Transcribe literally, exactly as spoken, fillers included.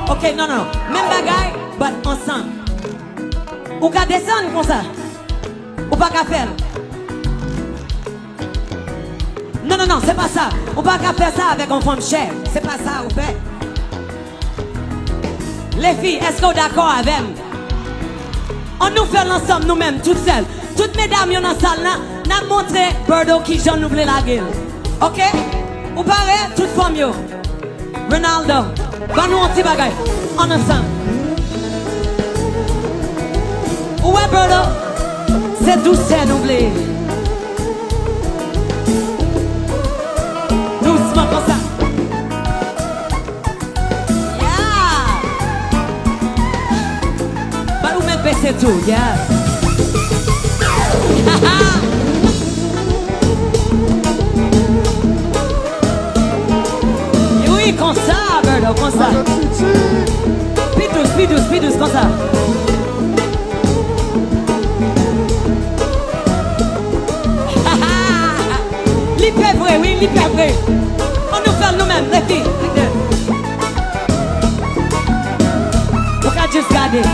Ok, non, non. Menm bagay, but ansanm. Ou ka desann konsa. Ou pa ka fè l. Non, non, non, se pa sa. Ou pa ka fè sa avèk yon fanm chè. Se pa sa ou fè. Lefi, èske w dakò avè m? Ann nou fè l ansanm nou menm, tout sèl. Tout medam yo nan sal la, n ap montre Birdo kijan nou vle lage l. Ok? Ou pare? Tout fanm yo. Ronaldo, ban nou yon ti bagay. Ann ansanm. Ou wè, Birdo? Se dousè nou vle. Dousman konsa. Yeah! Bay ou mèt bese tou, yeah. Wi, konsa, Birdo, konsa. Pi dous, pi dous, pi dous, konsa. Li pè vre, wi, li pè vre. Ann nou fè l nou menm, lefi. Ou ka jis gade.